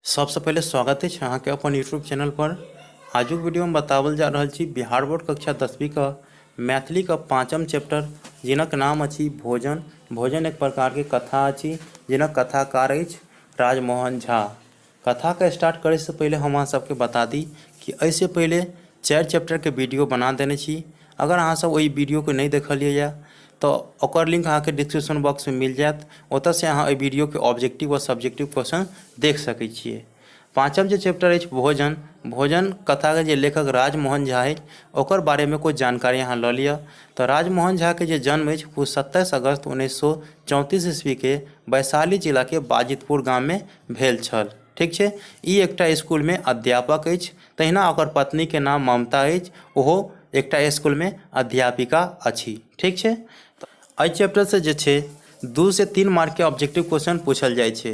सबसँ पहिले स्वागत अछि अहाँके अपन यूट्यूब चैनल पर। आजुक वीडियो में बतावल जा रहल छी बिहार बोर्ड कक्षा 10वीं का मैथिली का 5म चैप्टर जिनक नाम अछि भोजन। भोजन एक प्रकार के कथा अछि जिनक कथाकार अछि राजमोहन झा। कथा के स्टार्ट करे से पहले हम अहाँ सबके बता दी कि एहिसँ पहिले 4 चैप्टर के वीडियो बना देने छी। अगर अहाँ सब ओहि वीडियो के नहीं देखलियै या तो ओकर लिंक अहाँके डिस्क्रिप्शन बॉक्स में मिल जायत, ओतऽ से अहाँ एहि वीडियो के ऑब्जेक्टिव और सब्जेक्टिव क्वेश्चन देख सकै छियै। 5म जे चैप्टर अछि भोजन, भोजन कथा के जे लेखक राजमोहन झा अछि ओकर बारे में कुछ जानकारी अहाँ लऽ लिअ। तऽ राजमोहन झा के जे जन्म अछि ओ 27 अगस्त 1934 ईस्वी के वैशाली जिला के बाजितपुर गाम में भेल छल। ठीक छै, ई एकटा स्कूल में अध्यापक अछि, तहिना ओकर पत्नी के नाम ममता अछि, ओहो एकटा स्कूल में अध्यापिका अछि। ठीक छै, एहि चैप्टर से जे छै 2 से 3 मार्क के ऑब्जेक्टिव क्वेश्चन पूछल जाइ छै।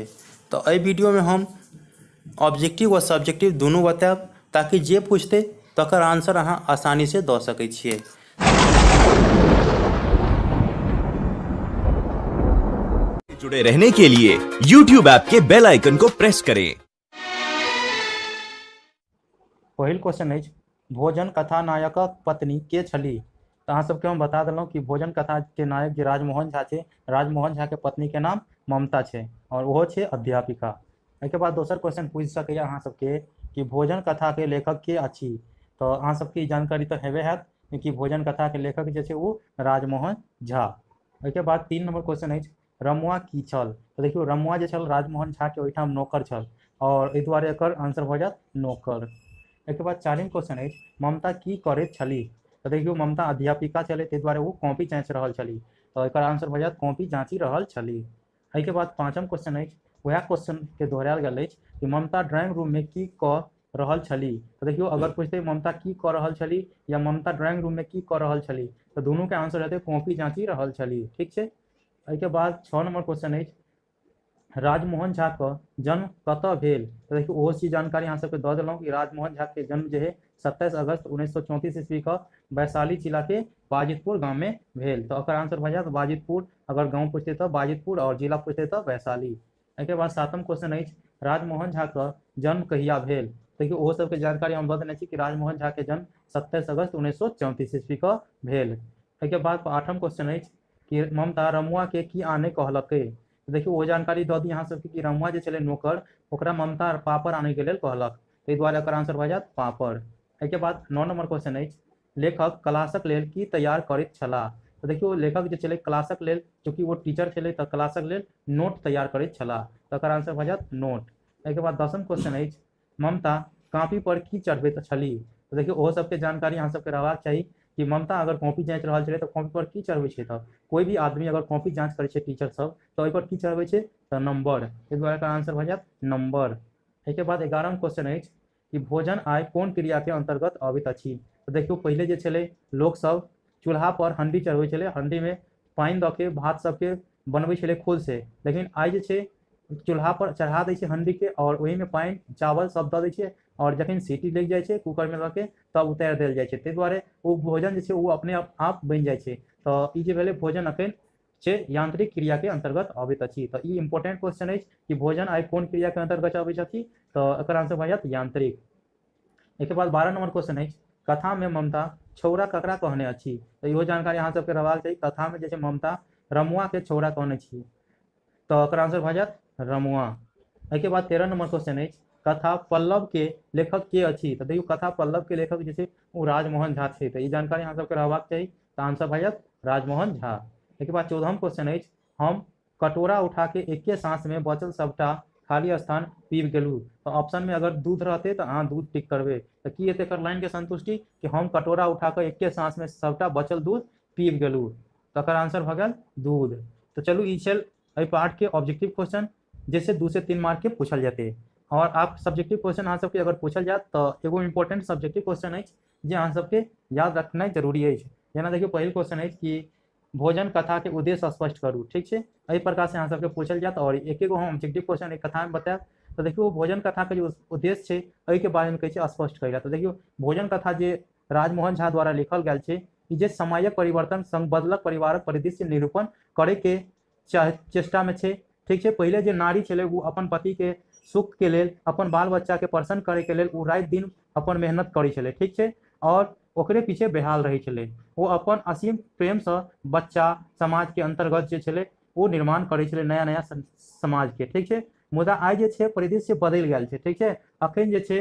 तऽ एहि वीडियो में हम ऑब्जेक्टिव और सब्जेक्टिव दुनू बतायब ताकि जे पूछते तकर आंसर अहाँ आसानी से दऽ सकै छियै। जुड़े रहने के लिए YouTube app के बेल आइकन को प्रेस करें। पहिल क्वेश्चन अछि भोजन कथा नायकक पत्नी के छली। तऽ अहाँ सबके हम बता देलहुँ कि भोजन कथा के नायक जे राजमोहन झा छै, राजमोहन झा के पत्नी के नाम ममता छै और ओहो छै अध्यापिका। एहिके बाद दोसर क्वेश्चन पूछि सकैए अहाँ सबके कि भोजन कथा के लेखक के अछि। तऽ अहाँ सबके ई जानकारी तऽ हेबे हैत कि भोजन कथा के लेखक जे छै ओ राजमोहन झा। एहिके बाद 3 नंबर क्वेश्चन अछि रमुआ की छल। तऽ देखियौ रमुआ जे छल राजमोहन झा के ओहिठाम नौकर छल और एहि दुआरे एकर आंसर भऽ जायत नौकर। एहिके बाद 4 क्वेश्चन अछि ममता की करैत छली। तऽ देखियौ ममता अध्यापिका छलै ताहि दुआरे ओ कॉपी जाँचि रहल छली, तऽ एकर आंसर भऽ जायत कॉपी जाँचि रहल छली। एहिके बाद 5म क्वेश्चन अछि वएह क्वेश्चन के दोहरायल गेल अछि कि ममता ड्राइंग रूम में की कऽ रहल छली। तऽ देखियौ अगर पूछते ममता की कऽ रहल छली या ममता ड्राइंग रूम में की कऽ रहल छली तऽ दुनू के आंसर हेतै कॉपी जाँचि रहल छली। ठीक छै, एहिके बाद 6 नंबर क्वेश्चन अछि राजमोहन झा के जन्म कतऽ भेल। तऽ देखियौ ओहो चीज जानकारी अहाँ सबके दऽ देलहुँ कि राजमोहन झा के जन्म जे है 27 अगस्त 1934 ईस्वी के वैशाली जिला के बाजितपुर गांव में भेल। तऽ ओकर आंसर भऽ जायत बाजितपुर, अगर गांव पूछते तऽ बाजितपुर और जिला पूछते तऽ वैशाली। एहिके बाद 7म क्वेश्चन अछि राजमोहन झा के जन्म कहिया भेल। देखियौ ओहो सबके जानकारी हम दऽ देने छी कि राजमोहन झा के जन्म 27 अगस्त 1934 ईस्वी के भेल। एहिके बाद 8म क्वेश्चन अछि कि ममता रमुआ के की आने कहलकै। देखियौ ओ जानकारी दऽ दी अहाँ सबके कि रमुआ जे छलै नौकर ओकरा ममता पापड़ आनैके लेल कहलक, ताहि दुआरे एकर आंसर भऽ जायत पापड़। एहिके बाद 9 नंबर क्वेश्चन अछि लेखक क्लासक लेल की तैयार करैत छलाह। तऽ देखियौ लेखक जे छलै क्लासक लेल, चूँकि ओ टीचर छलै तऽ क्लासक लेल नोट तैयार करैत छलाह, तऽ एकर आंसर भऽ जायत नोट। एहिके बाद 10म क्वेश्चन अछि ममता कॉपी पर की चढ़बैत छली। तऽ देखियौ ओहो सबके जानकारी अहाँ सबके रहबाक चाही कि ममता अगर कॉपी जाँचि रहल छलै तऽ कॉपी पर की चढ़बै छै। तऽ कोइ भी आदमी अगर कॉपी जाँच करै छै टीचर सब तऽ ओहि पर की चढ़बै छै तऽ नंबर, ताहि दुआरे एकर आंसर भऽ जायत नंबर। एहिके बाद 11म क्वेश्चन अछि कि भोजन आइ कोन क्रिया के अंतर्गत अबैत अछि। तऽ देखियौ पहिले जे छलै लोक सब चूल्हा पर हंडी चढ़बै छलै, हंडी में पानि दऽ के भात सबके बनबै छलै खुद से, लेकिन आइ जे छै चूल्हा पर चढ़ा दै छै हंडी के और ओहिमे पानि चावल सब दऽ दै छै और जखन सीटी लागि जाइ छै कूकर में दऽ के तब उतारि देल जाइ छै, ताहि दुआरे ओ भोजन जे छै ओ अपने आप बनि जाइ छै। तऽ ई जे भेलै भोजन अखन छै यांत्रिक क्रिया के अंतर्गत अबैत अछि। तऽ ई इम्पोर्टेंट क्वेश्चन अछि कि भोजन आइ कोन क्रिया के अंतर्गत अबैत अछि, तऽ एकर आंसर भऽ जायत यांत्रिक। एहिके बाद 12 नंबर क्वेश्चन अछि कथा में ममता छौड़ा ककरा कहने अछि। तऽ इहो जानकारी अहाँ सबके रहबाक चाही, कथा में जे छै ममता रमुआ के छौड़ा कहने छी, तऽ एकर आंसर भऽ जायत रमुआ। एहिके बाद 13 नंबर क्वेश्चन अछि कथा पल्लव के लेखक के अछि। तऽ देखियौ कथा पल्लव के लेखक जे छै ओ राजमोहन झा छै, तऽ ई जानकारी अहाँ सबके रहबाक चाही, तऽ आंसर भऽ जायत राजमोहन झा। एहिके बाद 14म क्वेश्चन अछि हम कटोरा उठा के एके सांस में बचल सबटा खाली स्थान पीब गेलहुँ। तऽ ऑप्शन में अगर दूध रहतै तऽ अहाँ दूध टिक करबै, तऽ की हेतै एकर लाइन के संतुष्टि कि हम कटोरा उठा कऽ एके सांस में सबटा बचल दूध पीब गेलहुँ, तकर आंसर भऽ गेल दूध। तऽ चलू ई छल एहि पार्ट के ऑब्जेक्टिव क्वेश्चन जैसे 2 से 3 मार्क के पूछल जेतै। और आप सब्जेक्टिव क्वेश्चन अहाँ सबके अगर पूछल जायत तऽ एगो इम्पोर्टेंट सब्जेक्टिव क्वेश्चन अछि जे अहाँ सबके याद रखनाइ जरूरी अछि। जेना देखियौ पहिल क्वेश्चन अछि कि भोजन कथा के उद्देश्य स्पष्ट करू। ठीक छै, एहि प्रकार से अहाँ सबके पूछल जायत और एक एगो हम ऑब्जेक्टिव क्वेश्चन एक कथा में बतायब। तऽ देखियौ भोजन कथा के जे उद्देश्य छै एहि के बारे में कहै छै स्पष्ट करै लए। तऽ देखियौ भोजन कथा जे राजमोहन झा द्वारा लिखल गेल छै ई जे समयक परिवर्तन संग बदलक परिवारक परिदृश्य निरूपण करे के चेष्टा में छै। ठीक छै, पहिले जे नारी छलै ओ अपन पति के सुख के लेल, अपन बाल बच्चा के प्रसन्न करे के लेल ओ राति दिन अपन मेहनत करै छलै, ठीक छै, और ओकरे पीछे बेहाल रहै छलै। ओ अपन असीम प्रेमसँ बच्चा समाज के अंतर्गत जे छलै ओ निर्माण करै छलै नया नया समाज के, ठीक छै। मुदा आइ जे छै परिदृश्य बदलि गेल छै, ठीक छै। अखन जे छै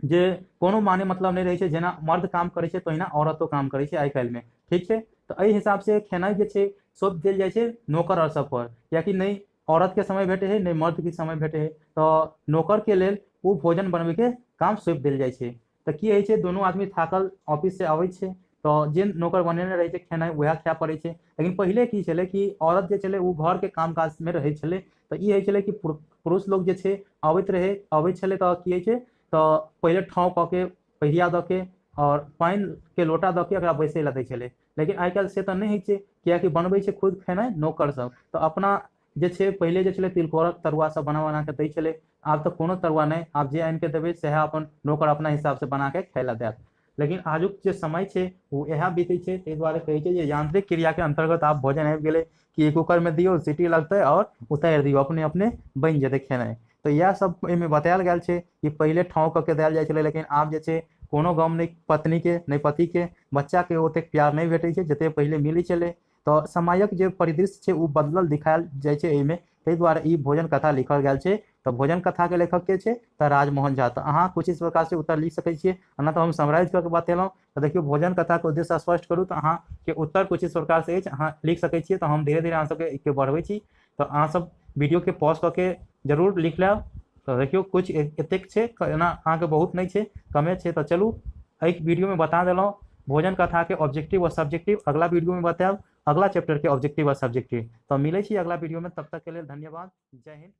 जे कोनो माने मतलब नहि रहै छै, जेना मर्द काम करै छै तहिना औरतो काम करै छै आइ काल्हिमे, ठीक छै। तऽ एहि हिसाबसँ खेनाइ जे छै सौंप देल जाइ छै नौकर आओर सब पर, कियाकि नहि औरतके समय भेटै है नहि मर्दके समय भेटै है, तऽ नौकरके लेल ओ भोजन बनबैके काम सौंपि देल जाइ छै। तऽ की होइ छै, दुनू आदमी थाकल ऑफिससँ अबै छै तऽ जे नौकर बनेने रहै छै खेनाइ वएह खाय पड़ै छै। लेकिन पहिले की छलै कि औरत जे छलै ओ घरके काम काजमे रहै छलै, तऽ ई होइ छलै कि पुरुष लोग जे छै अबैत रहै, अबै छलै तऽ की होइ छै, तऽ पहिले ठाँव कऽ के पहिया दऽ के आओर पानिके लोटा दऽ के ओकरा बैसै लए दै छलै। लेकिन आइ काल्हि से तऽ नहि होइ छै, कियाकि बनबै छै खुद खेनाइ नौकर सब, तऽ अपना जे छै पहिले जे छलै तिलकोरक तरुआ सब बना बना के दै छलै, आब तऽ कोनो तरुआ नहि, आब जे आनि के देबै सएह अपन नौकर अपना हिसाबसँ बना के खाय लए देत। लेकिन आजुक जे समय छै ओ इएह बीतै छै, ताहि दुआरे कहै छै जे यांत्रिक क्रियाके अन्तर्गत आब भोजन आबि गेलै कि कुकरमे दियौ, सीटी लगतै आओर उतारि दियौ, अपने अपने बनि जेतै खेनाइ। तऽ इएह सब एहिमे बतायल गेल छै कि पहिले ठाँव कऽ के देल जाइ छलै, लेकिन आब जे छै कोनो गम नहि पत्नीके नहि पतिके, बच्चाके ओतेक प्यार नहि भेटै छै जतेक पहिले मिलै छलै। तऽ समयक जे परिदृश्य छै ओ बदलल दिखायल जाइ छै एहिमे, ताहि दुआरे ई भोजन कथा लिखल गेल छै। तऽ भोजन कथाके लेखक के छै तऽ राजमोहन झा। तऽ अहाँ कुछ इस प्रकारसँ उत्तर लिख सकै छियै, एना तऽ हम समराइज कऽ के बतेलहुँ। तऽ देखियौ भोजन कथाके उद्देश्य स्पष्ट करू, तऽ अहाँके उत्तर कुछ इस प्रकारसँ अछि, अहाँ लिख सकै छियै। तऽ हम धीरे धीरे अहाँ सबके बढ़बै छी, तऽ अहाँ सब वीडियोके पॉज कऽ के जरूर लिख लेब। तऽ देखियौ कुछ एतेक छै, एना अहाँके बहुत नहि छै, कमे छै। तऽ चलू एहि वीडियोमे बता देलहुँ भोजन कथाके ऑब्जेक्टिव और सब्जेक्टिव। अगला वीडियोमे बतायब अगला चैप्टर के ऑब्जेक्टिव और सब्जेक्टिव। तऽ मिलै छी अगला वीडियोमे, तब तक के लेल धन्यवाद, जय हिंद।